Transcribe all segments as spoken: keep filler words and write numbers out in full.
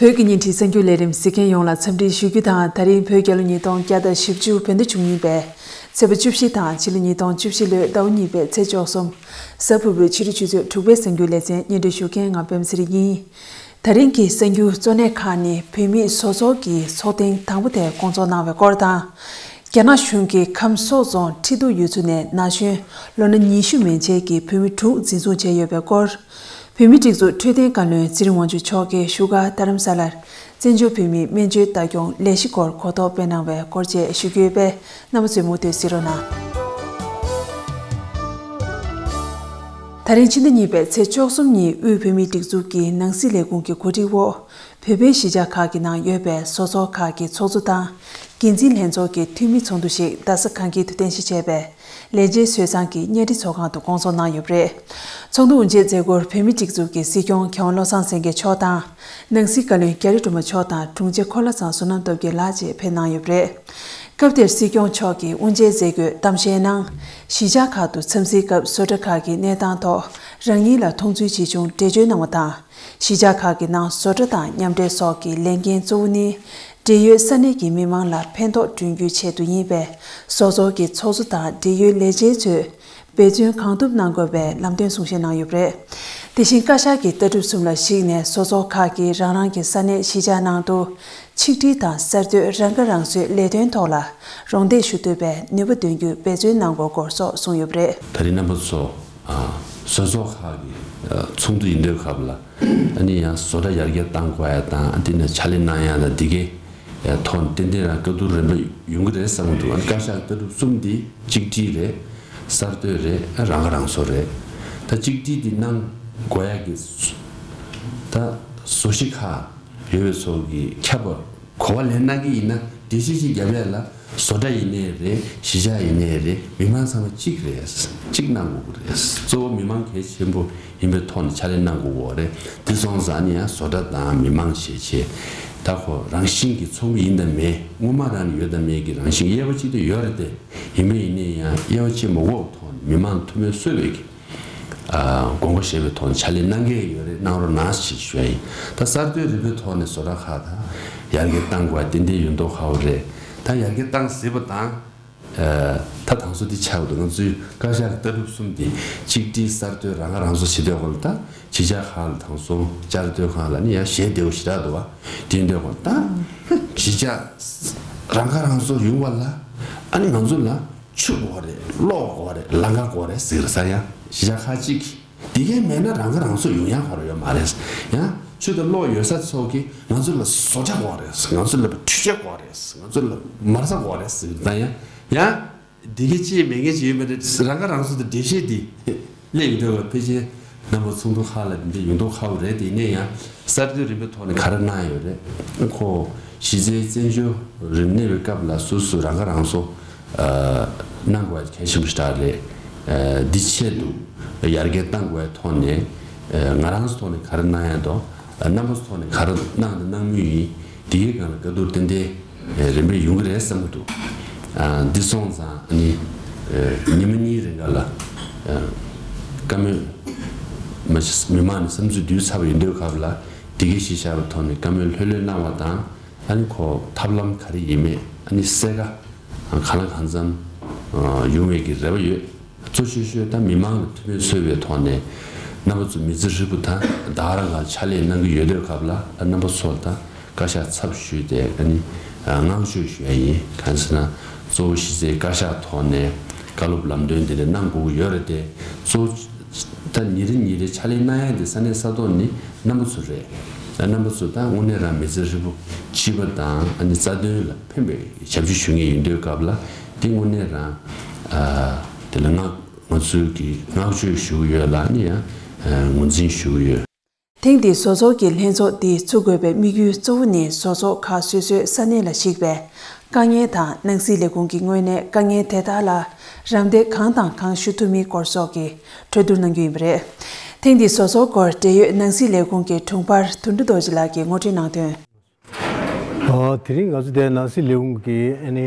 བོད་ཀྱི་བརྙན་འཕྲིན་གསར་འགྱུར་ལས་རིམ་གཟིགས་མཁན་ཡོངས་ལ་འཚམས་འདྲི་ཞུ་རྒྱུ་དང་། ད་རིང་བོད་རྒྱལ་ལོ་ཉིས་སྟོང་བརྒྱ་དང་བཞི་བཅུ་བོད་ཟླ་བཅུ་གཉིས་པའི་ཚེས་པ་བཅུ་བཞི་དང་ཕྱི་ལོ་ཉིས་སྟོང་བཅུ་བཞི་ལོའི་ཟླ་བ་གཉིས་པའི་ཚེས་བཅུ་གསུམ། གཟའ་ཕུར་བུའི་ཕྱི་དྲོ་ཆུ་ཚོད་དྲུག་པའི་གསར་འགྱུར་ལེ་ཚན་སྙན་སྒྲོན་ཞུ་མཁན་ང་པད་མ་ཚེ་རིང་ཡིན། ད་རིང་གི་གསར་འགྱུར་གཙོ་གནད་ཁག་ནི། བོད་མིའི་བཟོ་ཚོགས་ཀྱི་ཚོགས་ཐེངས་དང་པོ་དེ་བསྐོང་ཚོགས་གནང་བའི་སྐོར་དང་། རྒྱ་ནག་གཞུང་གིས་ཁམས་སོག་རྫོང་ཁྲི་གདུགས་ཡུལ་ཚོ་ནས་ན་གཞོན་ལོ་ན་ཉི་ཤུ་མན་ཆད་ཀྱི་བོད་མི་དྲུག་འཛིན་བཟུང་བྱས་ཡོད་པའི་སྐོར། བོད་མིའི་སྒྲིག་འཛུགས་འཕྲོད་བསྟེན་བཀའ་བློན་ཚེ་རིང་དབང་ཕྱུག་མཆོག་གིས་བཞུགས་སྒར་རྡ་རམ་ས་ལར་བཙན་བྱོལ་བོད་མིའི་སྨན་བཅོས་ལྟ་སྐྱོང་ལས་གཞི་སྐོར་གོ་རྟོགས་སྤེལ་གནང་བའི་སྐོར་བཅས་ཞུ་རྒྱུ་ཡོད་པས། རྣམ་པ་ཚོས་མུ་མཐུད་གཟིགས་རོགས་གནང་། ད་རིང་ཕྱི་ཟླ་གཉིས་པའི་ཚེས་བཅུ་གསུམ་ཉིན། དབུས་བོད་མིའི་སྒྲིག་འཛུགས་ཀྱི་ནང་སྲིད་ལས་ཁུངས་ཀྱི་གོ་སྒྲིག་འོག་བོད་པའི་གཞིས་ཆགས་ཁག་གི་ནང་ཡོད་པའི་བཟོ་ཚོགས་ཁག་གི་ཚོགས་གཙོ་དང་། འགན་འཛིན་ལྷན་ཚོགས་ཀྱི་འཐུས་མི་ཚོགས་འདུ་ཞིག་རྡ་ས་གངས་སྐྱིད་དུ་རྟེན་གཞི་བྱས་པའི་ལས་བྱེད་ཚོས་ཚང་གི་གཉའ་ཁྲི་ཚོགས་ཁང་དུ་བསྐོང་ཚོགས་གནང་ཡོད་པ་རེད། ཚོགས་འདུ་དབུ་འབྱེད་མཛད་སྒོར་བོད་མིའི་སྒྲིག་འཛུགས་ཀྱི་སྲིད་སྐྱོང་མཁས་དབང་བློ་བཟང་སེང་གེ་མཆོག་དང་། ནང་སྲིད་བཀའ་བློན་རྒྱ་རི་སྒྲོལ་མ་མཆོག་དང་། དྲུང་ཆེ་འཁོར་ལྷ་ཚང་བསོད་ནམས་སྟོབས་རྒྱལ་ལགས་བཅས་ཕེབས་གནང་ཡོད་པ་རེད། སྐབས་དེར་སྲིད་སྐྱོང་མཆོག་གིས་དབུ་འབྱེད་མཛད་སྒོའི་གཏམ་བཤད་ནང་། གཞིས་ཆགས་ཁག་ཏུ་འཚམས་གཟིགས་སྐབས་བཟོ་གྲྭ་ཁག་གི་གནས་སྟངས་ཐོག་རང་ཉིད་ལ་མཐོང་ཚུལ་ཇི་བྱུང་འགྲེལ་བརྗོད་གནང་བ་དང་། གཞིས་ཆགས་ཁག་གི་ནང་བཟོ་གྲྭ་དང་མཉམ་འབྲེལ་སོགས་ཀྱི་ལས་འགན་གཙོ་བོ་ནི། འབྲེལ་ཡོད་ས་གནས་ཀྱི་མི་མང་ལ་ཕན་ཐོགས་བསྐྲུན་རྒྱུའི་ཆེད་དུ་ཡིན་པས། བཟོ་ཚོགས་ཀྱི་ཚོགས་གཙོ་དང་འབྲེལ་ཡོད་ལས་བྱེད་ཚོས་འབད་བརྩོན་གང་ཐུབ་གནང་དགོས་པའི་ལམ་སྟོན་གསུང་བཤད་གནང་ཡོད་པ་རེད། དེ་བཞིན་བཀའ་ཤག་གི་ལྟ་གྲུབ་གསུམ་ལ་གཞིགས་ནས། བཟོ་ཚོགས་ཁག་གིས་རང་རང་གི་ས་གནས་གཞིས་ཆགས་ནང་དུ་ཆིག་སྒྲིལ་དང་གསར་གཏོད། རང་ཁ་རང་གསོའི་ལས་དོན་ཐོག་ལ་རོགས་འདེགས་ཞུ་ཐུབ་པའི་ནུས་པ་འདོན་རྒྱུར་འབད་བརྩོན་གནང་དགོས་སྐོར་སོགས་གསུངས་ཡོད་པ་རེད། ད་རིང་རྣམ་པ་ཚོ། ཨ། བཟོ་ཚོགས་ཁག་གི་ཨ་ཚོགས་འདུ་ཡིན་དུས་སྐབས་ལ། ཨ་ནི་ཡང་བཟོ་གྲྭ་ཡར་རྒྱས་གཏང་དགོས་ཡ་དང་། ཨ་དེ་ནས་ཕྱག་ལས་གནང་ཡ་དང་། འདི་གའི་ཨ་ཐོག་ནས་ཏན་ཏན་རང་བཀའ་བསྡུར་རིམ་པ་ཡོང་གི་རེད་བསམ་གྱི་འདུག་ཨ་ནི་བཀའ་ཤག་ལྟ་གྲུབ་གསུམ་འདི་གཅིག་སྒྲིལ་རེད། གསར་གཏོད་རེད། ཨ་རང་ཁ་རང་གསོ་རེད། ད་གཅིག་སྒྲིལ་འདི་གནང་དགོས་ཡ་གི་ད་བཟོ་གཞི་ཁག་ཡོད་པའི་ཚོ་གི་ཁྱབ་པ། གོ་བ་ལེན་གནང་གི་ཡིན་ན། འགྲེལ་བཤད་ཅིག་བརྒྱབ་ཡ་ལ། བཟོ་གྲྭ་ཡིན་ནའི་རེད། གཞིས་ཆགས་ཡིན་ནའི་རེད། མི་མང་ཚང་མ་གཅིག་རེད། གཅིག་གནང་དགོས་ཀྱི་རེད། གཙོ་བོ་མི་མང་གལ་ཆེན་པོ་ཡིན་པའི་ཐོག་ནས་ཕྱག་ལས་གནང་དགོས་ཀྱི་རེད། དེ་སོང་ཙང་ནི་ཡང་བཟོ་གྲྭ་དང་མི་མང་ཞེས་བྱས། ད་ཁོ་རང་བཞིན་གྱི་ཚོགས་མི་ཡིན་དང་མེད། སྔོན་མ་རང་ནས་ཡོད་དང་མེད་ཀྱི་རང་བཞིན་དབྱེ་བ་ཕྱེ་འདོད་ཡོད་རེད་དེ། ཡིན་པ་ཡིན་ནའི་ཡང་དབྱེ་བ་ཕྱེ་མ་དགོས་པའི་ཐོག་ནས་མི་མང་ཐུགས་སྨོན་གསོས་པའི་གི་ཨ་དགོངས་པ་བཞེས་པའི་ཐོག་ནས་ཕྱག་ལས་གནང་གི་ཡོད་རེད། གནང་རོགས་གནང་ཞེས་ཞུ་ཡ་ཡིན། ད་གསར་གཏོད་རིམ་པའི་ཐོག་ནས་བཟོ་གྲྭ་ཁག་དང་ཡར་རྒྱས་གཏང་དགོས་པ་ཏན་ཏན་ཡོད་མདོག་ཁ་པོ་རེད། ད་ཡར་རྒྱས་གཏང་ཟེར་བ་དང་། ཨ་ད་དང་སོ་འདི་ཆགས་འདུག་ང་ཚོའི་བཀའ་ཤག་ལྟ་གྲུབ་གསུམ་འདི་གཅིག་སྒྲིལ་གསར་གཏོད་རང་ཁ་རང་གསོ་བྱེད་འདོད་ཁོ་ལ། ད་གཞིས་ཆགས་ཁག་ལ་དང་སོ་བཅའ་སྡོད་ཁང་ལ་ནི་ཡང་ཞལ་བདེ་བོ་ཞེ་དྲག་འདུག་བ། དེ་འདོད་ཁོ་ལ། ད་གཞིས་ཆགས་རང་ཁ་རང་གསོ་ཡོང་བ་ལ་ཨ་ནི་ང་ཚོ་ལ། ཆུ་དགོས་རེད། གློག་དགོས་རེད། ལམ་ཁ་དགོས་རེད་ཟེར་ས་ཡང་གཞིས་ཆགས་ཁག་ཅིག་གིས། དེ་གའི་མེད་ན་རང་ཁ་རང་གསོ་ཡོང་ཡ་ཁོ་རང་ཡོད་མ་རེད། ཡང་ཆུ་དང་གློག་ཡོད་ས་ཚོ་གིས་ང་ཚོ་ལ་བཟོ་གྲྭ་དགོས་རེད། ང་ཚོ་ལ་འཕྲུལ་ཆས་དགོས་རེད། ང་ཚོ་ལ་མ་རྩ་དགོས་རེད་ཟེར་ད་ཡང་ཡང་དེ་གའི་ཅིག་མེད་མཁན་ཅིག་ཡོད་མ་རེད། རང་ཁ་རང་གསོ་དང་འགྲེལ་བཤད་དེ་སླེབས་ཡོང་དུས་ཕལ་ཆེར། རྣམ་པ་ཚོགས་འདུ་ཁག་ལ་འདི་འདྲ་ཡོང་མདོག་ཁ་པོ་རེད། དེ་ཡིན་ན་ཡང་གསར་གཏོད་རིམ་པའི་ཐོག་ནས་ག་རེ་གནང་ཡོད་རེད། ཁོ་གཞི་རྩའི་བཙན་བྱོལ་རིམས་ནད་པའི་སྐབས་ལ་སོ་སོ་རང་ཁ་རང་གསོ་ཨ་གནང་དགོས་པ་གལ་ཆེན་པོ་ཞེ་དྲག་རེད། ཨ་འདི་ཆེད་དུ་ཡར་རྒྱས་གཏང་དགོས་པའི་ཐོག་ནས་ཨ་ང་རང་ཚོ་ཐོག་ནས་ག་རེ་གནང་ཡ་དང་། ཨ་རྣམ་པ་ཚོ་ཐོག་ནས་ག་རེ་གནང་དང་གནང་མུས་ཡིན། དེའི་སྒང་ལ་བཀའ་བསྡུར་ཏན་ཏན་རིམ་པས་ཡོང་གི་རེད་བསམ་གྱི་འདུག་ཨ་འདི་སོང་ཙང་ནི་ཨ་ཉི་མ་གཉིས་རིང་ག་ལ་ཨ་བཀའ་མོལ་མ་མི་མང་ནས་བསམ་ཚུལ་བསྡུས་ཚར་བ་ཡིན་དུས་སྐབས་ལ། དེ་གའི་གཞིས་ཆགས་པའི་ཐོག་ནས་བཀའ་མོལ་ལྷོད་ལྷོད་གནང་བ་དང་། ཨ་ནི་ཁོ་ཐབས་ལམ་ག་རེ་ཡིན་མེད། ཨ་ནི་གསལ་ཁ་གང་ལ་གང་འཚམ་ཡོང་བའི་གི་རེ་བ་ཡོད། གཙོ་ཆེ་ཤོས་ད་མི་མང་ལ་ཐུགས་ཕན་གསོས་པའི་ཐོག་ནས། རྣམ་པ་ཚོ་མི་ཚེ་ཧྲིལ་པོ་ད་ད་ག་རང་ག་ཕྱག་ལས་གནང་གི་ཡོད་དུས་སྐབས་ལ། རྣམ་པ་ཚོ་ལ་ད་བཀའ་ཤག་ཚབ་ཞུས་ཏེ་ཨ་ནི་བསྔགས་བརྗོད་ཞུ་ཡ་ཡིན། གང་ཟེར་ན་གཙོ་བོ་གཞི་རྩའི་བཀའ་ཤག་ཐོག་ནས་བཀའ་སློབ་ལམ་སྟོན་དེ་འདྲ་གནང་དགོས་ཀྱི་ཡོད་རེད་དེ། གཙོ་བོ་ད་ཉིན་རེ་ཉིན་རེ་ཕྱག་ལས་གནང་ཡ་དེ་ས་གནས་ས་ཐོག་ནི་རྣམ་པ་ཚོ་རེད། རྣམ་པ་ཚོ་ད་དངོས་གནས་རང་མི་ཚེ་ཧྲིལ་པོ་སྐྱིད་པ་དང་ཨ་ནི་རྩ་དོན་ལ་ཕན་པའི་ཞབས་ཕྱི་ཞུ་མཁན་ཡིན་དུས་སྐབས་ལ། དེ་དངོས་གནས་རང་ཨ་དེ་ལ་ང་ང་ཚོའི་གི་བསྔགས་བརྗོད་ཞུ་གི་ཡོད་ལ། ཨ་ནི་ཡང་ཨ་ངོས་འཛིན་ཞུ་གི་ཡོད། ཐེངས་འདིའི་བཟོ་ཚོགས་ཀྱི་ལྷན་ཚོགས་འདི་ཚུགས་དགོས་པའི་དམིགས་ཡུལ་གཙོ་བོ་ནི། བཟོ་ཚོགས་ཁག་སོ་སོའི་ས་གནས་ལ་གཞིགས་པའི་དཀའ་ངལ་དང་། ནང་སྲིད་ལས་ཁུངས་ཀྱི་ངོས་ནས་དཀའ་ངལ་དེ་དག་ལ་རམ་འདེགས་གང་དང་གང་ཞུ་ཐུབ་མིན་སྐོར་སོགས་ཀྱི་གྲོས་བསྡུར་གནང་རྒྱུ་ཡིན་པ་རེད། ཐེངས་འདིའི་བཟོ་ཚོགས་སྐོར་འབྲེལ་ཡོད་ནང་སྲིད་ལས་ཁུངས་ཀྱི་དྲུང་འཕར་དོན་གྲུབ་རྡོ་རྗེ་ལགས་ཀྱིས་ངོ་སྤྲོད་གནང་དོན། ཨོ། དེ་རིང་ང་ཚོ་དེ་ནང་སྲིད་ལས་ཁུངས་ཀྱི་ཨ་ནི་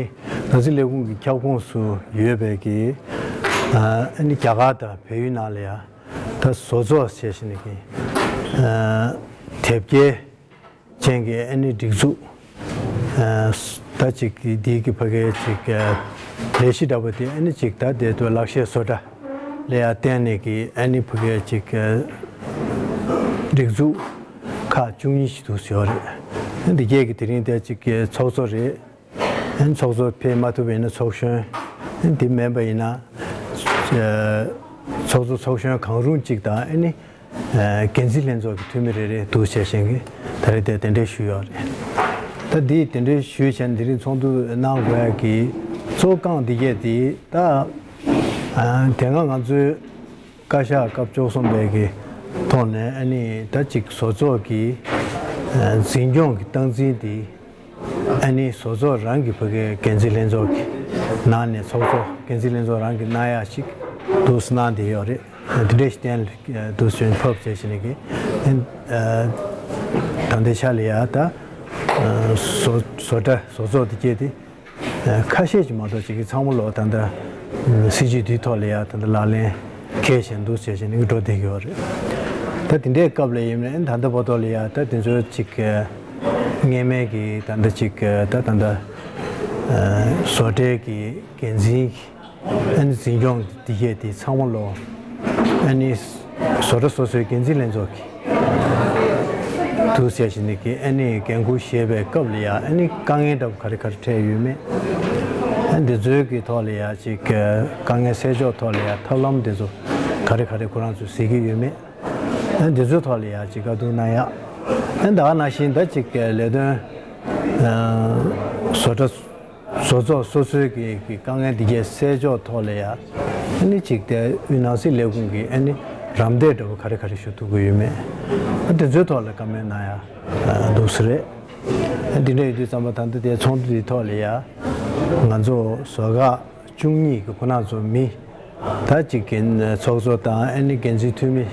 ནང་སྲིད་ལས་ཁུངས་ཀྱི་ཁྱབ་ཁོངས་སུ་ཡོད་པའི་གི་ཨ་ནི་རྒྱ་གར་དང་བལ་ཡུལ་ནང་ལ་ཡ་ད་བཟོ་ཚོགས་བྱས་ཤིང་ནི་གི་ཨ་དེབ་སྐྱེལ་ ཅན་གྱི་ཨ་ནི་སྒྲིག་འཛུགས། ཨ་ད་ཅིག་འདི་གི་ཕ་གའི་ཅིག་ཨ་ལས་གཞི་འདྲ་པོ་དེ་ཨ་ནི་ཅིག་ད་དེ་དུ་ལག་ཤེས་བཟོ་གྲྭ་ལ་ཡ་བརྟེན་ནས་ཀྱི་ཨ་ནི་ཕ་གའི་ཅིག་ཨ་སྒྲིག་འཛུགས་ཁག་བཅུ་གཉིས་ཤིག་འདུག་ཡོད་རེད། འདི་གས་ཀྱི་དེ་རིང་དེ་ཅིག་གི་ཚོགས་གཙོ་རེད། ཨ་ནི་ཚོགས་གཙོ་ཕེབས་མ་ཐུབ་པ་ཡིན་ན་ཚོགས་གཞོན། ཨ་ནི་དེ་མིན་པ་ཡིན་ན་ཨ་ཚོགས་གཙོ་ཚོགས་གཞོན་གང་རུང་གཅིག་དང་ཨ་ནི་ཨ་འགན་འཛིན་ལྷན་ཚོགས་ཀྱི་འཐུས་མི་རེ་རེ་འདུག་བྱས་བཞིན་གྱི་ད་རེས་དེ་གདན་འདྲེན་ཞུས་ཡོད་རེད། ད་འདི་གདན་འདྲེན་ཞུས་བྱས་འདི་རིང་ཚོགས་འདུ་གནང་དགོས་ཡ་གི་གཙོ་རྐང་འདི་གས་དེ་ད་ཨ་དེ་སྔ་ང་ཚོའི་བཀའ་ཤག་སྐབས་བཅུ་གསུམ་པའི་གི་ཐོག་ནས་ཨ་ནི་ད་ཅིག་བཟོ་ཚོགས་ཀྱི་ཨ་འཛིན་སྐྱོང་གི་སྟངས་འཛིན་དེ་ཨ་ནི་བཟོ་ཚོགས་རང་གི་ཕ་གའི་འགན་འཛིན་ལྷན་ཚོགས་ཀྱི་ནང་ནས་ཚོགས་གཙོ་འགན་འཛིན་ལྷན་ཚོགས་རང་གི་གནང་ཡག་ཅིག་འདུག་སེ་གནང་བསྡད་ཡོད་རེད། དེ་འདྲས་ཞིག་གཏན་འདུག་སེ་ཕབ་བྱས་བྱས་ནས་ཀྱི་ཨ་ད་ལྟའི་ཆ་ལ་ཡ་ད་བཟོ་བཟོ་གྲྭ་བཟོ་ཚོགས་དེ་སྐྱེས་ཏེ། ཁ་ཤས་ཅིག་མ་གཏོགས་ཅིག་གི་ཚང་མ་ལོ་ད་ལྟ་སྲིད་ཇུས་འདིའི་ཐོག་ལ་ཡ་ད་ལྟ་ལག་ལེན་འཁེལ་བཞིན་འདུག་ཟེར་བཞིན་འགྲོ་བསྡད་ཀྱི་ཡོད་རེད། ད་དེ་འདྲའི་སྐབས་ལ་ཡིན་ནའི་ད་ལྟ་བར་དུ་ལ་ཡ་ད་དེ་ཚོ་ཅིག་སྔས་མའི་གི་ད་ལྟ་ཅིག་ད་ད་ལྟ་བཟོ་གྲྭའི་གི་འགན་འཛིན་གྱི་ཨ་ནི་འཛིན་སྐྱོང་འདི་གས་དེ་ཚང་མ་ལོ་ཨ་ནི་བཟོ་གྲྭ་སོ་སོའི་འགན་འཛིན་ལྷན་ཚོགས་ཀྱི་འདུག་ཟེར་བཞིན་ནས་ཀྱི་ཨ་ནི་འགན་འཁུར་བཞེས་པའི་སྐབས་ལ་ཡ་ཨ་ནི་དཀའ་ངལ་འདྲ་པོ་ག་རེ་ག་རེ་འཕྲད་ཡོད་མེད། ཨ་འདི་ཚོའི་གི་ཐོག་ལ་ཡ་ཅིག་དཀའ་ངལ་སེལ་ཕྱོགས་ཐོག་ལ་ཡ་ཐབས་ལམ་འདི་ཚོ་ག་རེ་ག་རེ་ཁོ་རང་ཚོས་གཟིགས་ཀྱི་ཡོད་མེད། ཨ་འདི་ཚོའི་ཐོག་ལ་ཡ་ཅིག་བཀའ་བསྡུར་གནང་ཡ། ཨ་ད་ག་ནང་བཞིན་ད་ཅིག་ལས་དོན་བཟོ་གྲྭ་བཟོ་ཚོགས་སོ་སོའི་གི་གི་དཀའ་ངལ་འདི་གས་སེལ་ཕྱོགས་ཐོག་ལ་ཡ་ཨ་ནི་ཅིག་དེ་དབུས་ནང་སྲིད་ལས་ཁུངས་ཀྱི་ཨ་ནི་རམ་འདེགས་འདྲ་པོ་ག་རེ་ག་རེ་ཞུ་ཐུབ་ཀྱི་ཡོད་མེད། ཨ་དེ་ཚོའི་ཐོག་ལ་བཀའ་མོལ་གནང་ཡ་འདུག་སེ་རེད། ཨ་འདི་འདྲ་ཡོད་དུས་ཙམ་པ་ད་ལྟ་དེ་ཚོགས་འདུ་འདིའི་ཐོག་ལ་ཡ་ང་ཚོ་ཟུར་བཀག་བཅུ་གཉིས་ཀྱི་ཁོ་རང་ཚོ་མི་ད་ཅིག་གི་ཚོགས་གཙོ་དང་ཨ་ནི་འགན་འཛིན་འཐུས་མི་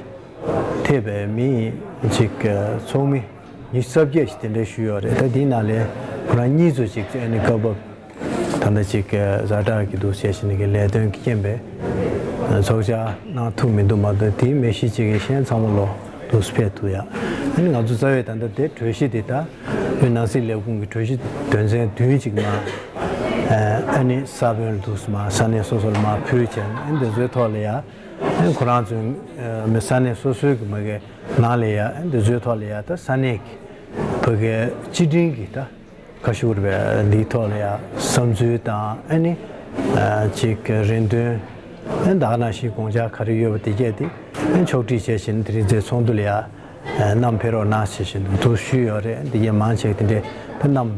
ཐེ་བའི་མི་ཅིག་ཚོགས་མི་ཉི་ཤུ་རྩ་བརྒྱད་ཞིག་དེ་འདྲ་ཞུས་ཡོད་རེད། ད་དེའི་ནང་ལས་ཁོ་རང་གཉིས་ཚོ་ཅིག་ཨ་ནི་སྐབས་བབ་ད་ལྟ་ཅིག་ཛ་དྲག་གི་འདུག་བྱས་ཤིང་གི་ལས་དོན་གྱི་རྐྱེན་པས་ཚོགས་བཅར་གནང་ཐུབ་མི་འདུག་མ་གཏོགས་དེའི་མི་གཤིས་ཅིག་གི་གཞན་ཚང་མ་ལོ་འདུག་སེ་ཕེབས་ཐུབ་ཡ། ཨ་ནི་ང་ཚོ་རྩ་བའི་ད་ལྟ་དེ་གྲོས་གཞི་དེ་ད་དབུས་ནང་སྲིད་ལས་ཁུངས་ཀྱི་གྲོས་གཞི་དོན་ཚན་བདུན་ཅིག་མ་ཨ་ནི་ས་བོན་འདུག་སེ་མ་ས་གནས་སོ་སོ་ལ་མ་ཕུལ་བྱས་ནས་ཨ་ནི་དེ་ཚོའི་ཐོག་ལ་ཡ། ཨ་ནི་ཁོ་རང་ཚོའི་མི་ས་གནས་སོ་སོའི་གི་མ་གི་ནང་ལ་ཡ་ཨ་ནི་དེ་ཚོའི་ཐོག་ལ་ཡ་ད་ས་གནས་ཀྱི་བོད་སྐད་སྤྱི་སྤྲིང་གི་ད་ཁ་ཤུར་བའི་འདིའི་ཐོག་ལ་ཡ་བསམ་ཚུལ་དང་ཨ་ནི་ཅིག་རེ་འདུན་ཨ་ནི་ད་ག་ནང་བཞིན་དགོངས་འཆར་ག་རེ་ཡོད་པ་དེ་གས་དེ་ཨ་ནི་ཕྱོགས་སྒྲིག་བྱས་བཞིན་དེ་རིང་ཚེ་ཚོགས་འདུ་ལ་ཡ་བསྣམས་ཕེབས་རོགས་གནང་ཞེས་བཞིན་དུ་ཞུས་ཡོད་རེད། འདི་གས་མང་ཆེ་དེ་འདྲའི་ད་བསྣམས་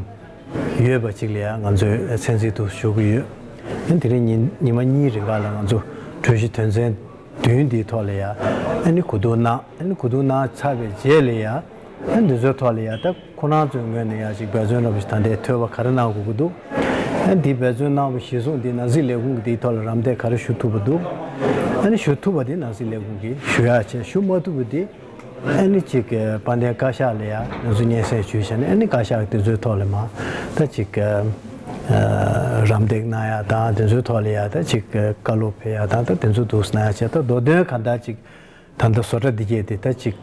ཡོད་པ་ཅིག་ལ་ཡ་ང་ཚོས་མཚན་གཟིགས་དུ་ཞུ་གི་ཡོད། ཨ་ནི་དེ་རིང་ཉིན་ཉི་མ་གཉིས་རིང་ག་ལ་ང་ཚོ་གྲོས་གཞི་དོན་ཚན་བདུན་འདིའི་ཐོག་ལ་ཡ་ཨ་ནི་གོ་བསྡུར་གནང་། ཨ་ནི་གོ་བསྡུར་གནང་ཚར་བའི་རྗེས་ལ་ཡ་ཨ་ནི་འདི་ཚོའི་ཐོག་ལ་ཡ་ད་ཁོ་རང་ཚོའི་ངོས་ནས་ཡ་ཅིག་འབད་བརྩོན་རབ་ཞིག་ད་ལྟའི་ཐོས་པ་ག་རེ་གནང་དགོས་ཀྱི་འདུག་ཨ་ནི་འདི་འབད་བརྩོན་གནང་བ་གཞིར་བཟུང་འདི་ནང་སྲིད་ལས་ཁུངས་ཀྱི་འདིའི་ཐོག་ལ་རམ་འདེགས་ག་རེ་ཞུ་ཐུབ་པ་འདུག་ཨ་ནི་ཞུ་ཐུབ་པ་འདི་ནང་སྲིད་ལས་ཁུངས་ཀྱིས་ཞུ་ཡག་བྱས། ཞུ་མ་ཐུབ་པ་འདི་ཨ་ནི་ཅིག་དཔལ་ལྡན་བཀའ་ཤག་ལ་ཡ་ང་ཚོ་སྙན་སེང་ཞུས་བྱས་ནས་ཨ་ནི་བཀའ་ཤག་དེ་ཚོའི་ཐོག་ལ་མ་ད་ཅིག་ཨ་རམ་འདེགས་གནང་ཡ་དང་དེ་ཚོའི་ཐོག་ལ་ཡ་ད་ཅིག་བཀའ་སློབ་ཕེབས་ཡ་དང་ད་དེ་ཚོ་འདུག་གནང་ཡ་བྱས། ད་མདོ་དོན་གང་ལྟར་ཅིག་ད་ལྟ་བཟོ་གྲྭ་འདི་གས་དེ་ད་ཅིག་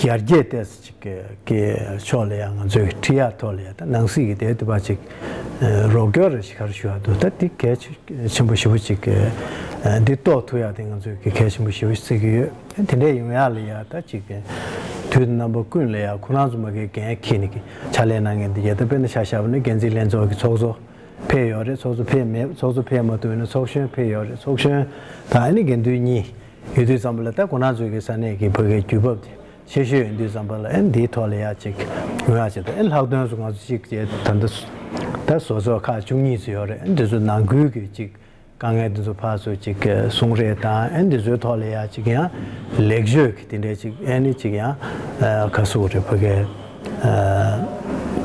ཡར་རྒྱས་ཏོག་ཙམ་ཅིག་གི་ཕྱོགས་ལ་ཡ་ང་ཚོས་ཁྲིད་ཡ་ཐོག་ལ་ཡ་ད་ནང་སྲིད་ཀྱི་དེ་དུ་བ་ཅིག་རོགས་སྐྱོར་རེ་ཞིག་ག་རེ་ཞུ་ཡ་འདུག་ད་འདི་གལ་ཆེན་པོ་ཞེ་པོ་ཅིག་འདི་རྟོགས་ཐུབ་ཡ་དེ་ང་ཚོས་ཀྱི་གལ་ཆེན་པོ་ཞེ་པོ་ཞིག་བརྩི་གི་ཡོད། དེ་འདྲས་ཡོང་ཡག་ལ་ཡ་ད་ཅིག་དུས་དང་རྣམ་པ་ཀུན་ལ་ཡ་ཁོ་རང་ཚོ་མ་གིའི་འགན་འཁྱེར་ནས་ཀྱི་ཕྱག་ལས་གནང་མཁན་འདི་གས་ད་དཔེར་ན་ཆ་བཞག་པ་ན་འགན་འཛིན་ལྷན་ཚོགས་ཀྱི་ཚོགས་གཙོ་ཕེབས་ཡོད་རེད། ཚོགས་གཙོ་ཕེབས་མེད། ཚོགས་གཙོ་ཕེབས་མ་ཐུབ་ན་ཚོགས་གཞོན་ཕེབས་ཡོད་རེད། ཚོགས་གཞོན་དང་ཨ་ནི་འགན་འཛིན་གཉིས་ཡོད་དུས་ཙམ་པ་ལ་ད་ཁོ་རང་ཚོའི་གི་ས་གནས་ཀྱི་བོད་སྐད་དུས་བབ་དེ་ཆེ་ཤོས་ཡིན་དུས་ཙམ་པ་ལ་ཨེ་འདིའི་ཐོག་ལ་ཡ་ཅིག་ཡོང་ཡ་ཅིག་དང་། ཨེ་ལྷག་དོན་སུ་ང་ཚོ་ཅིག་ཅེས་ད་ལྟ་ད་བཟོ་ཚོགས་ཁག་བཅུ་གཉིས་ཙམ་ཡོད་རེད། ཨེ་འདི་ཚོ་ནང་ཁུལ་གྱི་ཅིག་དཀའ་ངལ་འདི་ཚོ་ཕར་ཚུར་ཅིག་གསུང་རེས་དང་། ཨེ་འདི་ཚོའི་ཐོག་ལ་ཡ་ཅིག་ཡང་ལེགས་བཅོས་ཀྱི་དེ་འདྲའི་ཅིག་ཨེ་ནི་ཅིག་ཡང་ཁ་གསོ་རེ་ཕ་གའི་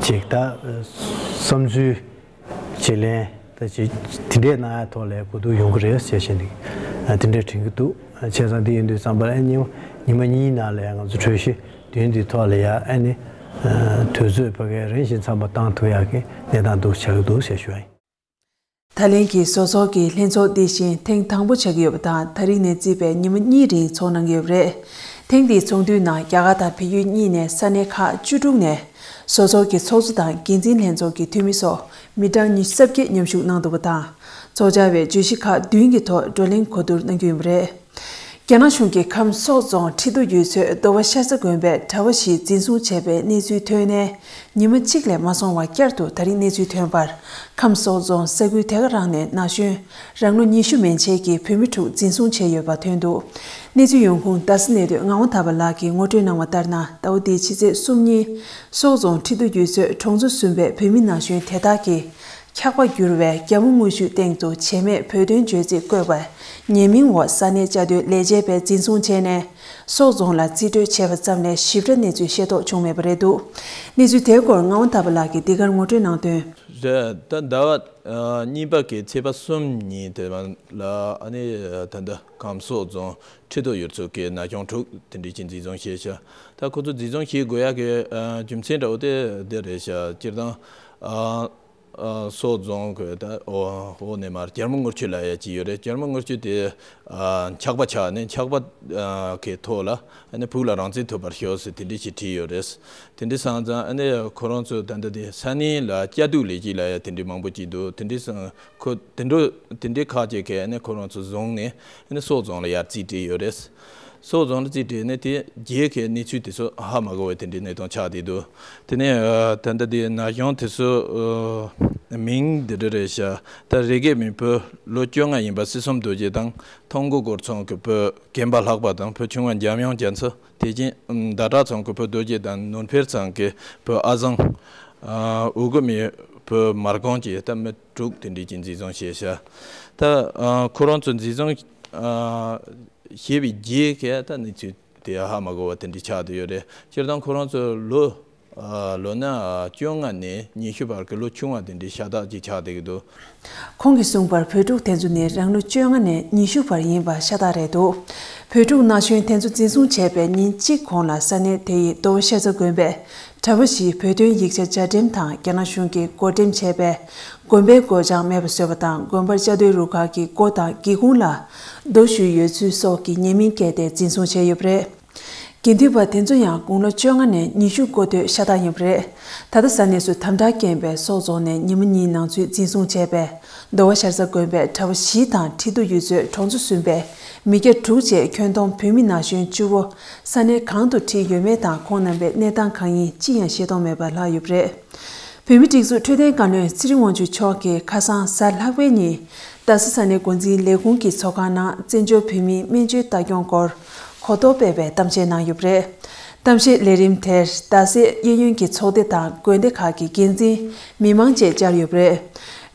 ཅིག་ད་བསམ་ཚུལ། བརྗེ་ལེན་ད་ཅིག་དེ་འདྲའི་གནང་ཡ་ཐོག་ལ་གོ་བསྡུར་ཡོང་གི་རེད་ཟེར་བཞིན་ནི་དེ་འདྲའི་དྲན་གྱི་འདུག་བྱས་ཙང་འདི་ཡིན་དུས་ཙམ་པ་ཨ་ཉི་ཉི་མ་གཉིས་ནང་ལ་ཡང་ང་ཚོ་གྲོས་གཞི་བདུན་འདི་ཐོག་ལ་ཡ་ཨ་ནི་དུས་ཚོད་ཕ་གའི་རིང་ཞིང་འཚམས་པ་བཏང་ཐུབ་ཡག་གི་གནས་སྟངས་འདུག་ཆགས་ཀྱི་འདུག་ཟེར་ཞུ་བ་ཡིན། ད་ལན་གྱི་བཟོ་ཚོགས་ཀྱི་ལྷན་ཚོགས་འདི་བཞིན་ཐེངས་དང་པོ་ཆགས་ཀྱི་ཡོད་པ་དང་། ད་རིང་ནས་བརྩིས་པའི་ཉི་མ་གཉིས་རིང་ཚོགས་གནང་གི་ཡོད་པ་རེད། ཐེངས་འདིའི་ཚོགས་འདུའི་ནང་རྒྱ་གར་དང་བལ་ཡུལ་གཉིས་ནས་ས་གནས་ཁག་བཅུ་དྲུག་ནས་བཟོ་ཚོགས་ཀྱི་ཚོགས་གཙོ་དང་འགན་འཛིན་ལྷན་ཚོགས་ཀྱི་འཐུས་མི་སོགས་མི་གྲངས་ཉི་ཤུ་རྩ་བརྒྱད་མཉམ་ཞུགས་གནང་འདུག་པ་དང་། ཚོགས་བཅར་བས་བརྗོད་གཞི་ཁག་བདུན་གྱི་ཐོག་བགྲོ་གླེང་གོ་བསྡུར་གནང་རྒྱུ་ཡིན་པ་རེད། རྒྱ་ནག་གཞུང་གིས་ཁམས་སོག་རྫོང་ཁྲི་ཐོག་ཡུལ་ཚོའི་རྡོ་བ་ཤར་ས་དགོན་པའི་གྲྭ་པ་བཞི་འཛིན་བཟུང་བྱས་པའི་གནས་ཚུལ་ཐོན་ནས་ཉི་མ་གཅིག་ལས་མ་སོང་བར་བསྐྱར་དུ་ད་རིང་གནས་ཚུལ་ཐོན་པར། ཁམས་སོག་རྫོང་ས་ཁུལ་དེ་ག་རང་ནས་ན་གཞོན་རང་ལོ་ཉི་ཤུ་མན་ཆད་ཀྱི་བོད་མི་དྲུག་འཛིན་བཟུང་བྱས་ཡོད་པ་ཐོན་འདུག་གནས་ཚུལ་ཡོང་ཁུངས་རྡ་ས་གནས་སྡོད་ངག་དབང་ཟླ་བ་ལགས་ཀྱིས་ངོ་སྤྲོད་གནང་བ་ལྟར་ན། ཟླ་བ་འདིའི་ཕྱི་ཚེས་གསུམ་ཉིན་སོག་རྫོང་ཁྲི་ཐོག་ཡུལ་ཚོའི་གྲོང་ཚོ་གསུམ་པའི་བོད་མི་ན་གཞོན་དེ་དག་གིས་འཁྱག་པ་བསྒྱུར་བའི་རྒྱ་མ་དངུལ་ཆུའི་སྟེང་དུ་བྱེ་མའི་བོད་དོན་བརྗོད་ཚིག་བཀོད་པའི་ཉེས་མིང་འོག་ས་གནས་བཅའ་སྡོད་ལས་བྱེད་པས་འཛིན་བཟུང་བྱས་ནས། སོག་རྫོང་ལ་རྩིས་སྤྲོད་བྱས་པ་ཙམ་ལས་ཞིབ་ཕྲ་གནས་ཚུལ་ཤེས་རྟོགས་བྱུང་མེད་པ་རེད་འདུག་གནས་ཚུལ་དེའི་སྐོར་ངག་དབང་ཟླ་བ་ལགས་ཀྱིས་འདི་གར་ངོ་སྤྲོད་གནང་དོན། རེད། ད་ཟླ་བ་ཨ་གཉིས་པ་གི་ཚེས་པ་གསུམ་ཉིན་དེ་ལ་ཨ་ནི་ད་ལྟ་ཁམས་སོག་རྫོང་ཁྲི་ཐོག་ཡུལ་ཚོ་གི་ན་གཞོན་དྲུག་དེ་འདྲ་ཅིག་འཛིན་བཟུང་བྱས་ཤག་ད་ཁོ་ཚོ་འཛིན་བཟུང་བྱེད་དགོས་ཡག་གི་ཨ་རྒྱུ་མཚན་འདྲ་བོ་དེ་འདི་རེད་ཤག་སྤྱིར་བཏང་ཨ། ཨ་སོག་རྫོང་གི་ད་འོ་འོ་ནས་མར་རྒྱ་མ་དངུལ་ཆུ་ལབ་ཡ་ཅིག་ཡོད་རེད། རྒྱ་མ་དངུལ་ཆུ་དེ་ཨ་འཁྱག་པ་ཆགས་ནས་འཁྱག་པ་ཨ་གི་ཐོག་ལ་ཨ་ནི་ཕུགས་ལ་རང་བཙན་ཐོབ་པར་ཤོག་ཟེར་དེ་འདྲ་ཞིག་བྲིས་ཡོད་རེད། དེ་འདྲ་སོང་ཙང་ཨ་ནི་ཁོ་རང་ཚོ་ད་ལྟ་དེ་ས་གནས་ལ་སྐྱིད་སྡུག་ལས་གཞི་ལབ་ཡ་དེ་འདྲ་མང་པོ་ཅིག་འདུག་དེ་འདྲ་སོང་ཁོ་དེ་འདྲ་དེ་འདྲ་ཁག་ཅིག་གིས་ཨ་ནི་ཁོ་རང་ཚོ་བཟུང་ནས་ཨ་ནི་སོག་རྫོང་ལ་ཡར་རྩིས་སྤྲད་ཡོད་རེད། སོག་རྫོང་ལ་རྩིས་སྤྲད་ནས་དེ་རྗེས་ཀྱི་གནས་ཚུལ་དེ་ཚོ་ཧ་མ་གོ་བའི་དེ་འདྲའི་གནས་སྟངས་ཆགས་བསྡད་འདུག་དེ་ནས་ཨ་ད་ལྟ་དེ་ན་གཞོན་དེ་ཚོ་ཨ་མིང་འདི་འདྲ་རེད་ཤག་ད་རེ་གེ་མིན་བུ་ལོ་བཅོ་ལྔ་ཡིན་པ་སྲིད་གསུམ་རྡོ་རྗེ་དང་ཐང་མགོ་སྐོར་ཚང་གི་བུ་རྒན་པ་ལྷག་པ་དང་བུ་ཆུང་བ་འཇམ་དབྱངས་རྒྱ་མཚོ། དེ་བཞིན་ཟླ་གྲགས་ཚང་གི་བུ་རྡོ་རྗེ་དང་ནོར་འཕེལ་ཚང་གི་བུ་ཨ་བཟང་། ཨ་འུ་གུ་མི་བུ་མར་གོང་བཅས་ད་མི་དྲུག་དེ་འདྲའི་ཅིག་འཛིན་བཟུང་བྱས་ཤག་ད་ཨ་ཁོ་རང་ཚོ་འཛིན་བཟུང་ཨ་བྱས་པའི་རྗེས་ཀྱི་ད་གནས་ཚུལ་དེ་ཧ་མ་གོ་བ་དེ་འདྲ་ཆགས་བསྡད་ཡོད་རེད། སྤྱིར་བཏང་ཁོ་རང་ཚོ་ལོ་ཨ་ལོ་ན་བཅོ་ལྔ་ནས་ཉི་ཤུ་བར་གྱི་ལོ་ཆུང་བ་དེ་འདྲའི་ཤ་སྟག་ཅིག་ཆགས་བསྡད་ཀྱི་འདུག་ཁོང་གིས་གསུངས་པར་བོད་ཕྲུག་དེ་ཚོ་ནི་རང་ལོ་བཅོ་ལྔ་ནས་ཉི་ཤུ་བར་ཡིན་པ་ཤ་སྟག་རེད་འདུག་བོད་ཕྲུག་ན་གཞོན་དེ་ཚོ་འཛིན་བཟུང་བྱས་པའི་ཉིན་གཅིག་གོང་ལ་ས་གནས་དེ་ཡི་རྡོ་ཤར་ས་དགོན་པའི་གྲྭ་པ་བཞིས་བོད་དོན་ཡིག་ཆ་སྦྱར་འགྲེམས་དང་རྒྱ་ནག་གཞུང་གིས་བགོ་འགྲེམས་བྱས་པའི་དགོན་པའི་སྒོ་བྱང་མེད་པ་བཟོས་པ་དང་། དགོན་པར་བཅའ་སྡོད་རུ་ཁག་གི་སྒོ་དང་སྒེའུ་ཁུང་ལ་རྡོ་གཞུས་ཡོད་ཚུལ་སོགས་ཀྱི་ཉེས་མིང་བཀལ་ཏེ་འཛིན་བཟུང་བྱས་ཡོད་པ་རེད། དགེ་འདུན་པ་དེ་ཚོ་ཡང་དགུང་ལོ་བཅོ་ལྔ་ནས་ཉི་ཤུ་འགོ་སྟོད་ཤ་སྟག་ཡིན་པ་རེད། ད་ལྟ་ས་གནས་སུ་དམ་དྲག་རྐྱེན་པས་སོག་རྫོང་ནས་ཉི་མ་གཉིས་ནང་ཚུད་འཛིན་བཟུང་བྱས་པའི་རྡོ་བ་ཤར་ས་དགོན་པའི་གྲྭ་པ་བཞི་དང་ཁྲི་ཐོག་ཡུལ་ཚོའི་གྲོང་ཚོ་གསུམ་པའི་མི་སྐྱ་དྲུག་བཅས་ཁྱོན་བསྡོམས་བོད་མི་ན་གཞོན་བཅུ་བོ་ས་གནས་གང་དུ་ཁྲིད་ཡོད་མེད་དང་ཁོང་རྣམ་པའི་གནས་སྟངས་གང་ཡིན་ཅི་ཡང་ཤེས་རྟོགས་མེད་པར་ལྷག་ཡོད་པ་རེད། བོད་མིའི་སྒྲིག་འཛུགས་འཕྲོད་བསྟེན་བཀའ་བློན་ཚེ་རིང་དབང་ཕྱུག་མཆོག་གིས་ཁ་སང་གཟའ་ལྷག་པའི་ཉིན་རྡ་ས་ས་གནས་འགོ་འཛིན་ལས་ཁུངས་ཀྱི་ཚོགས་ཁང་ནང་བཙན་བྱོལ་བོད་མིའི་སྨན་བཅོས་ལྟ་སྐྱོང་སྐོར་གོ་རྟོགས་སྤེལ་བའི་གཏམ་བཤད་གནང་ཡོད་པ་རེད། གཏམ་བཤད་ལས་རིམ་དེར་རྡ་སའི་གཡས་གཡོན་གྱི་ཚོགས་སྡེ་དང་དགོན་སྡེ་ཁག་གི་འགན་འཛིན་མི་མང་བཅས་བཅར་ཡོད་པ་རེད།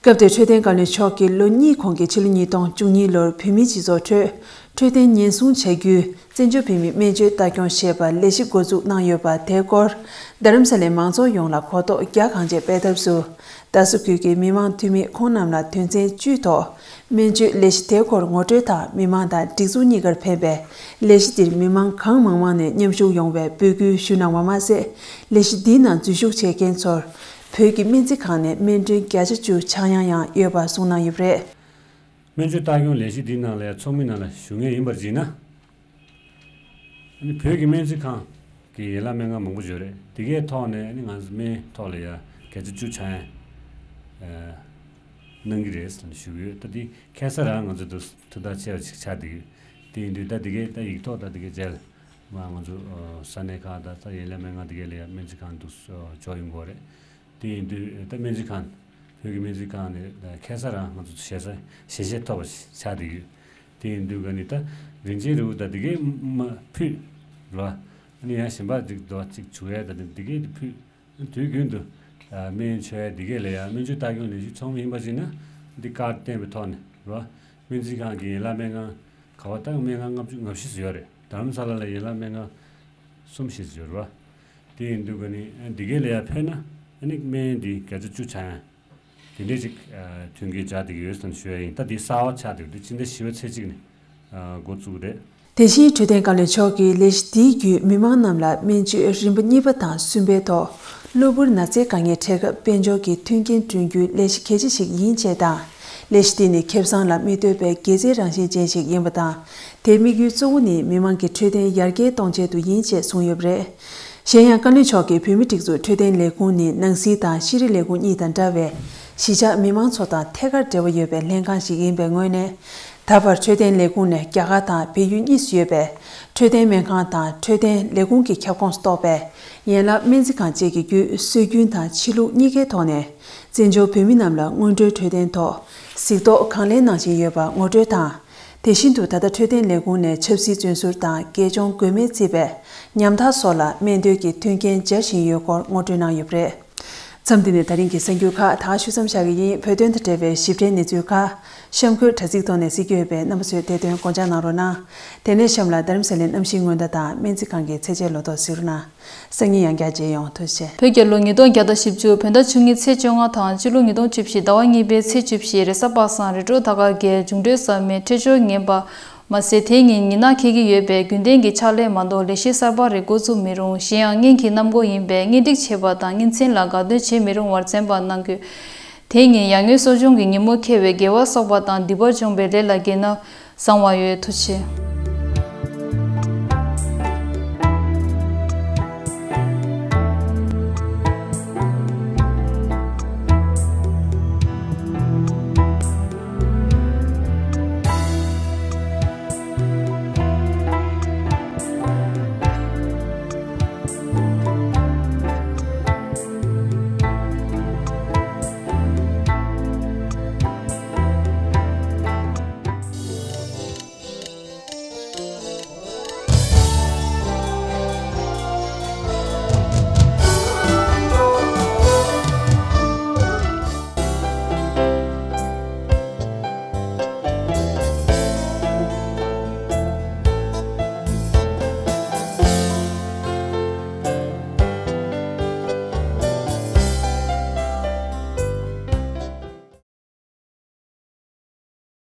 སྐབས་དེར་འཕྲོད་བསྟེན་བཀའ་བློན་མཆོག་གིས་ལོ་གཉིས་གོང་གི་ཕྱི་ལོ་ཉིས་སྟོང་བཅུ་གཉིས་ལོར་བོད་མིའི་སྤྱི་ཚོགས་ཁྲོད་འཕྲོད་བསྟེན་ཉེན་སྲུང་བྱ་རྒྱུའི་བཙན་བྱོལ་བོད་མིའི་སྨན་བཅོས་ལྟ་སྐྱོང་ཞེས་པ་ལས་གཞི་འགོ་འཛུགས་གནང་ཡོད་པ་དེའི་སྐོར་རྡ་རམ་ས་ལའི་མང་ཚོགས་ཡོངས་ལ་གོ་རྟོགས་རྒྱ་གང་ཆེ་སྤེལ་ཐབས་སུ། རྡ་ས་ཁུལ་གྱི་མི་མང་འཐུས་མི་ཁོང་རྣམས་ལ་དོན་ཚན་བཅུའི་ཐོག་སྨན་བཅོས་ལས་གཞི་དེའི་སྐོར་ངོ་སྤྲོད་དང་། མི་མང་དང་སྒྲིག་འཛུགས་གཉིས་ཀར་ཕན་པའི་ལས་གཞི་འདིར་མི་མང་གང་མང་མང་ནས་མཉམ་ཞུགས་ཡོང་བའི་འབོད་སྐུལ་ཞུས་གནང་བ་མ་ཟད། ལས་གཞི་འདིའི་ནང་འཛུལ་ཞུགས་བྱེད་མཁན་ཚོར་བོད་ཀྱི་སྨན་རྩིས་ཁང་ནས་སྨན་ཊོན་བརྒྱ་ཆ་བཅུ་ཆག་ཡང་ཡང་ཡོད་པ་གསུངས་གནང་ཡོད་པ་རེད། སྨན་བཅོས་ལྟ་སྐྱོང་ལས་གཞི་འདིའི་ནང་ལ་ཚོགས་མི་ནང་ལ་ཞུགས་མཁན་ཡིན་པར་བརྩིས་ན། ཨ་ནི་བོད་ཀྱི་སྨན་རྩིས་ཁང་གི་ཡན་ལག་སྨན་ཁང་མང་པོ་ཡོད་རེད། དེ་གའི་ཐོག་ནས་ཨ་ནི་ང་ཚོ་སྨན་ཐོག་ལ་ཡ་བརྒྱ་ཆ་བཅུ་ཆག་ཡང་གནང་གི་རེད་ཟེར་ནས་ཞུ་གི་ཡོད། ད་དེ་ཁ་སང་རང་ང་ཚོ་འདུག་ཐུགས་ཐག་ཆད་པ་ཞིག་ཆགས་བསྡད་ཡོད། དེ་ཡིན་དུས་ད་དེ་གའི་ད་ཡིག་ཐོག་ད་དེ་གའི་མཇལ་མ་ང་ཚོ་ས་གནས་ཁག་ད་ད་ཡན་ལག་སྨན་ཁང་དེ་གའི་ལ་ཡ་སྨན་རྩིས་ཁང་འདུག་འཇོག་ཡོང་གི་རེད། དེ་ཡིན་དུས་ད་སྨན་རྩིས་ཁང་བོད་ཀྱི་སྨན་རྩིས་ཁང་ནས་ཁ་སང་རང་ང་ཚོ་ཞལ་ས་ཞལ་བཞེས་ཐོབ་པ་ཞིག་ཆགས་བསྡད་ཡོད། དེ་ཡིན་དུས་ག་ནི་ད་རིན་ཆེན་རིལ་བུ་ད་དེ་གའི་མ་ཕུད་རོ། ཨ་ནི་ཡང་གཞན་པ་ཅིག་དོ་ཅིག་བྱུག་ཡས་ད་དེ་གའི་དེ་ཕུད། དུས་རྒྱུན་དུ་སྨན་མཆོད་ཡས་དེ་གའི་ལ་ཡ་སྨན་བཅོས་ལྟ་སྐྱོང་ལས་གཞི་ཚོགས་མི་ཡིན་པ་ཅིག་ན་འདི་ཀར་བསྟན་པའི་ཐོག་ནས་རོ། སྨན་རྩིས་ཁང་གི་ཡན་ལག་སྨན་ཁང་ག་བ་ད་སྨན་ཁང་ལྔ་བཅུ་ང་བཞི་ཙམ་ཡོད་རེད། དྷ་རམ་ས་ལ་ལ་ཡན་ལག་སྨན་ཁང་གསུམ་བཞི་ཙམ་ཡོད་རེད་བ། དེ་ཡིན་དུས་ག་ནི་འདི་གའི་ལ་ཡ་ཕེབས་ན་ཨ་ནི་སྨན་འདི་བརྒྱ་ཆ་བཅུ་ཆག་ཡང་དེ་འདྲས་ཅིག་མཐུན་རྐྱེན་སྦྱར་བསྡད་ཀྱི་ཡོད་ཟེར་ནས་ཞུ་ཡ་ཡིན། ད་འདི་གསར་བ་ཆགས་བསྡད་ཡོད། འདི་ཕྱི་ཟླ་བཞི་པའི་ཚེས་གཅིག་ནས་འགོ་བཙུགས་རེད། དེ་བཞིན་འཕྲོད་བསྟེན་བཀའ་བློན་མཆོག་གིས་ལས་གཞི་འདིའི་བརྒྱུད་མི་མང་རྣམས་ལ་སྨན་བཅོས་རིམ་པ་གཉིས་པ་དང་གསུམ་པའི་ཐོག་ གློ་བུར་ན་ཚའི་དཀའ་ངལ་འཕྲད་སྐབས་དཔལ་འབྱོར་གྱི་མཐུན་རྐྱེན་བསྐྲུན་རྒྱུའི་ལས་གཞི་གལ་ཆེ་ཞིག་ཡིན་ཅེས་དང་། ལས་གཞི་དེ་ནི་ཁེ་བཟང་ལ་མི་ལྟོས་པའི་དགེ་མཚན་རང་བཞིན་ཅན་ཞིག་ཡིན་པ་དང་། དེའི་དམིགས་ཡུལ་གཙོ་བོ་ནི་མི་དམངས་ཀྱི་འཕྲོད་བསྟེན་ཡར་རྒྱས་གཏོང་ཆེད་དུ་ཡིན་ཅེས་གསུངས་ཡོད་པ་རེད། གཞན་ཡང་། བཀའ་བློན་མཆོག་གིས་བོད་མིའི་སྒྲིག་འཛུགས་འཕྲོད་བསྟེན་ལས་ཁུངས་ནི་ནང་སྲིད་དང་ཤེས་རིག་ལས་ཁུངས་གཉིས་དང་འདྲ་བའི་གཞིས་ཆགས་མི་མང་ཚོ་དང་ཐད་ཀར་འབྲེལ་བ་ཡོད་པའི་ལྷན་ཁང་ཞིག་ཡིན་པའི་ངོས་ནས། ད་བར་འཕྲོད་བསྟེན་ལས་ཁུངས་ནས་རྒྱ་གར་དང་བལ་ཡུལ་གཉིས་སུ་ཡོད་པའི་འཕྲོད་བསྟེན་སྨན་ཁང་དང་འཕྲོད་བསྟེན་ལས་ཁུངས་ཀྱི་ཁྱབ་ཁོངས་སུ་གཏོགས་པའི་ཡན་ལག་སྨན་རྩིས་ཁང་བཅས་ཀྱི་བརྒྱུད། སྲོལ་རྒྱུན་དང་ཕྱི་ལུགས་གཉིས་ཀའི་ཐོག་ནས་བཙན་བྱོལ་བོད་མི་རྣམས་ལ་སྔོན་འགྲོའི་འཕྲོད་བསྟེན་ཐོག་གཟིགས་རྟོག་གང་ལེགས་གནང་བཞིན་ཡོད་པ་ངོ་སྤྲོད་དང་། དེ་བཞིན་དུ། ད་ལྟ་འཕྲོད་བསྟེན་ལས་ཁུངས་ནས་ཆབ་སྲིད་བཙོན་ཟུར་དང་རྒས་གཅོང་མགོན་མེད་བརྩིས་པའི་ཉམ་ཐག་སོགས་ལ་སྨན་དོན་གྱི་མཐུན་རྐྱེན་སྦྱར་བཞིན་ཡོད་སྐོར་ངོ་སྤྲོད་གནང་ཡོད་པ་རེད། མཚམས་འདི་ནས་ད་རིང་གི་གསར་འགྱུར་ཁག་ད་ག་ཞུ་མཚམས་བཞག་གི་ཡིན། བོད་དོན་དང་འབྲེལ་བའི་ཞིབ་ཕྲའི་གནས་ཚུལ་ཁག་གཤམ་འཁོད་དྲ་ཚིགས་ཐོག་ནས་གཟིགས་ཀྱི་ཡོད་པས། རྣམ་པ་ཚོས་དེ་དོན་དགོངས་འཇགས་གནང་རོགས་གནང་། དེ་ནས་གཤམ་ལ་རྡ་རམ་ས་ལའི་གནམ་གཤིས་སྔོན་བརྡ་དང་སྨན་རྩིས་ཁང་གི་ཚད་འཇལ་ལོ་ཏོག་གཟིགས་རོགས་གནང་། སང་ཉིན་ཡང་བསྐྱར་མཇལ་ཡོང་། ཐུགས་རྗེ་ཆེ། བོད་རྒྱལ་ལོ་ཉིས་སྟོང་བརྒྱ་དང་བཞི་བཅུ། བོད་ཟླ་བཅུ་གཉིས་ཚེས་བཅོ་ལྔ་དང་། སྤྱི་ལོ་ཉིས་སྟོང་བཅུ་བཞི། ཟླ་བ་གཉིས་པའི་ཚེས་བཅུ་བཞི། རེས་གཟའ་པ་སངས། རི་གྲོ་དར་དཀར་རྒྱལ། འབྱུང་འཕྲོད་གཟབ་མེད། འཕྲོད་སྦྱོར་ངན་པ། མ་ཟད། དེ་ཉིན་ཉི་ནག་འཁེལ་གྱི་ཡོད་པས། རྒྱུན་ལྡན་གྱི་ཕྱག་ལས་མ་གཏོགས་ལས་གཞི་གསར་པ་རེ་འགོ་བཙུགས་མི་རུང་། གཞན་ཡང་། སྔོན་གྱི་གནམ་སྒོ་ཡིན་པས། གཉེན་སྒྲིག་བྱེད་པ་དང་གཉེན་ཚན་ལ་དགའ་སྟོན་བྱེད་མི་རུང་བར་བཙན་པ་གནང་དགོས། དེ་ཉིན་ཡར་ངོའི་གསོ་སྦྱོང་གི་ཉིན་མོ་འཁེལ་བས། དགེ་བ་གསོག་པ་དང་སྡིག་པ་སྦྱོང་བའི་ལས་ལ་འགལ་ན་བཟང་བ་ཡོད། ཐུགས་རྗེ་ཆེ།